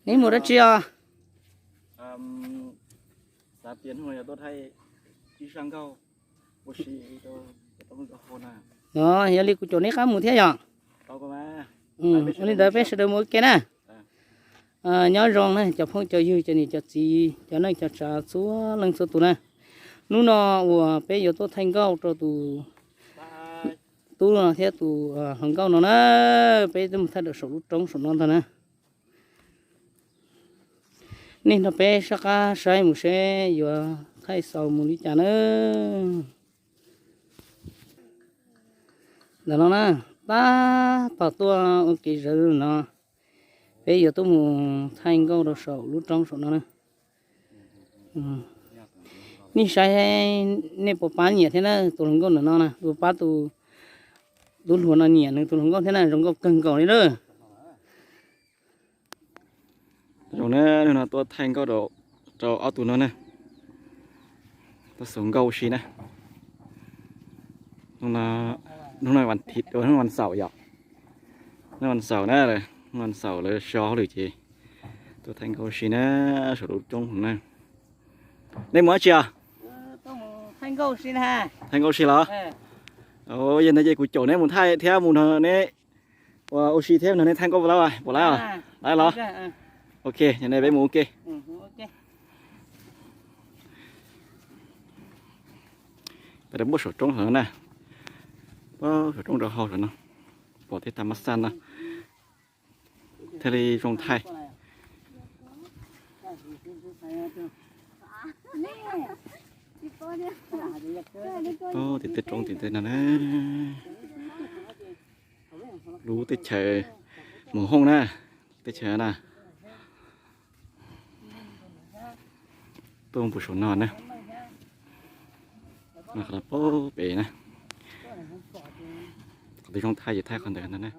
Neb mus dab tsi os? Yog li kuv caum neb qab mus thiab yom. Ua li ntawd peb sawv daws mus ua ke na. Nyob zoo na cov phooj cov ywg, cov niam cov txiv, cov neej cov tsav txhua leej txhua tus na. Hnub no uas peb yuav tuaj thaij nkauj rau tus tub no thiab tus hluas nkauj no na, peb tuaj mus thaij rau saum lub roob saum no ntag na. Nej nrog peb soj qab saib mus seb yuav thaij xaus mus li cas na. Ntawm no na, tab tom tuaj ua kev zawv no, peb yuav tuaj mus thaij nkauj rau saum lub roob saum no na. Nej saib, nej puas pab nyiam thiab na, tus hluas nkauj ntawm no na, puas pab tus, tus hluas no nyiam nws tus hluas nkauj thiab na, zoo nkauj kawg nkaus li lawm. Zoo na, hnub no tuaj thaij nkauj rau ob tug no na, tuaj xaus nkauj ua si na. Hnub no vas thiv, hnub vas xaum yom, hnub vas xaum na, hnub vas xaum lawv so hauj lwm ces tuaj thaij nkauj ua si na, saum lub roob na. Nej mus dab tsi os? Thaij nkauj ua si los? Yog ntawd ces kuv caum neb mus thaij thiab mus nrog neb ua si thiab nrog neb thaij nkauj puas lab, puas lab os? Lab los? Ok, yog li peb mus ua ke. Peb rau npuaj saum roob hauv na, saum roob rau hauv no, pom tej tag mab xaj no thiaj li zoo thaij. Tim tej roob tim tej no na, lub teb chaws Mus Hooj na, teb chaws na. Tuaj mus pus saum no na, qhov pem na, qhov twg zoo thaij ces thaij qhov ntawd na.